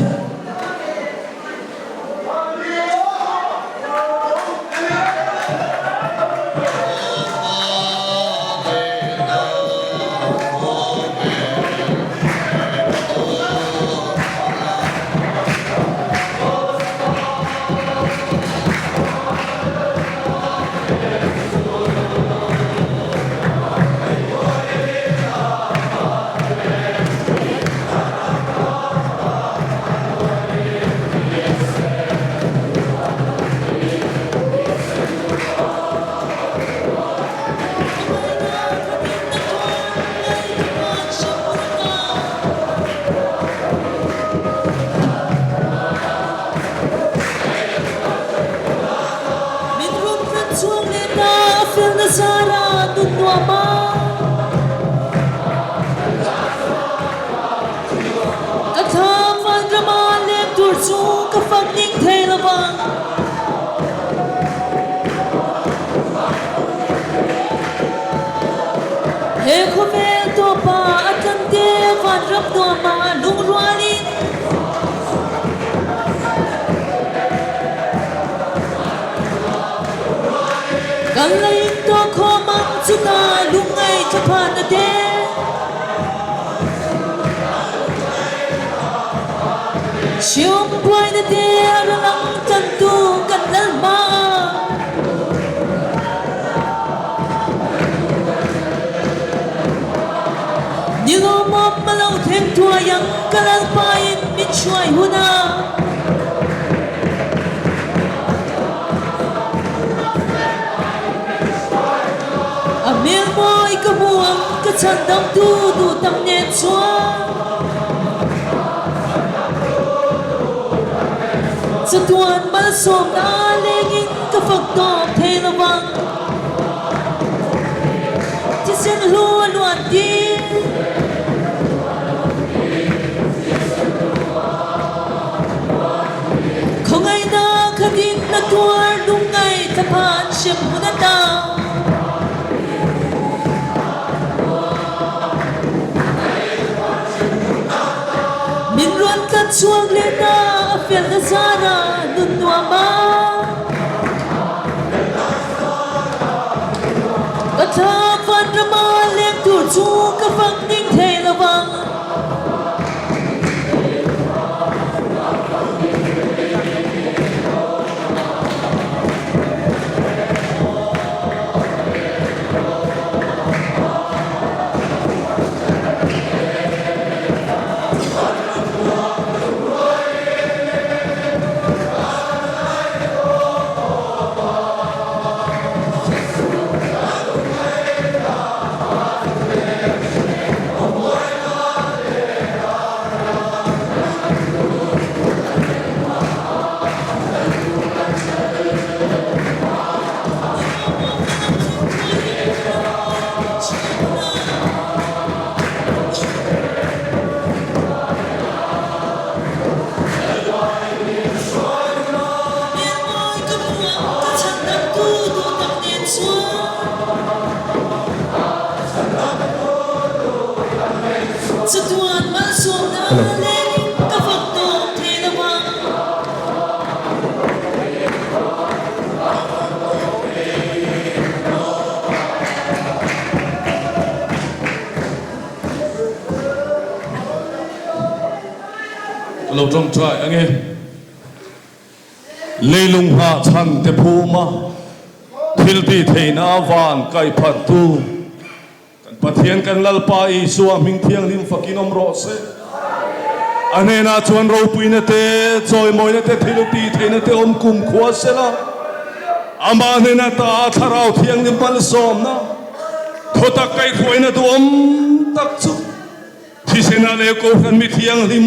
Ka thla vanrama leng tur chu ka fak ning thei lo vang. He khawvel tawpa a tlante vanram nuama lungrualin. Kan la in tawh khawm ang chutah lungngaih thlaphan a te. Hriam buaina te a ra lang tantu kan lal hma a. Ni lawmawm ma lo thleng thuai ang ka lalpa in min hruai hun a. A hmel mawi ka hmu ang ka chhan dangtu duh tak nen chuan. Chatuan malsawmna lengin ka fak tawp thei lo vang. Thisen hlu a luan tir. Khawngaihna khatin na tuar lungngai thlaphan hrem hun a ta. Min rawn tlat chhuak leh ta a felna zara nun nuam a. Ka thla vanrama leng tur chu ka fak ning thei lo vang. Ka lo tawngtai ange. Leilung nghah chhan te phuma thil tih theihna van kaih phattu kan Pathian kan Lalpa Isua hming thianghlim fakin awm rawh se. A hnenah chuan ropuina te, chawimawina te, thil tih theihna te awm kum khua sela, amah hnena ta Thlarau Thianghlim malsawmna, thutak kaihhruaina duhawm tak chu thisena leh Kohhran mi thianghlim.